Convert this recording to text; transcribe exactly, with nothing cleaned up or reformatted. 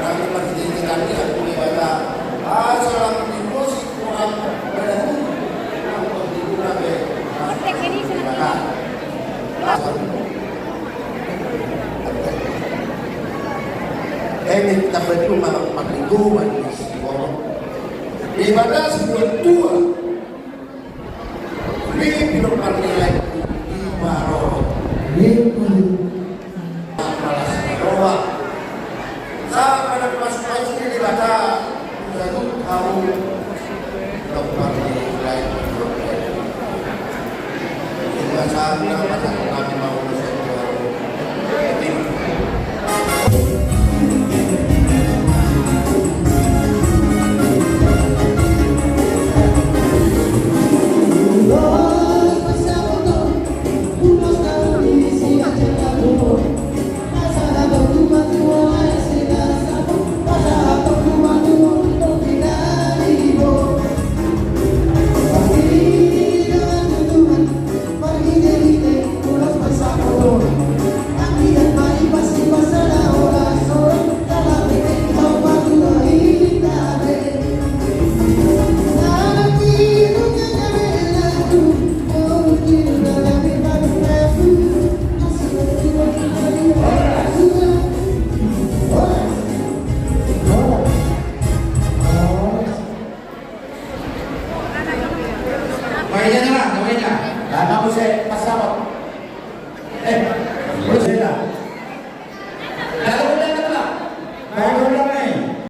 Kami masih di dalam dia punya kata asal di musik Tuhan. Ini kita berdua malam minggu manis. Di mana sebuah tua Ripin do parnilai di Baroro. Ripin. Malas ni roha. Sahat pada pasu-pasu ni Debata. Jatuh tahu. Do parnilai. Debata, Debata, kami mau. Baik, ya, tenang, baik, ya. Nah, kamu saya pasang. Eh, terus ya. Kalau udah, tenang. Kalau udah,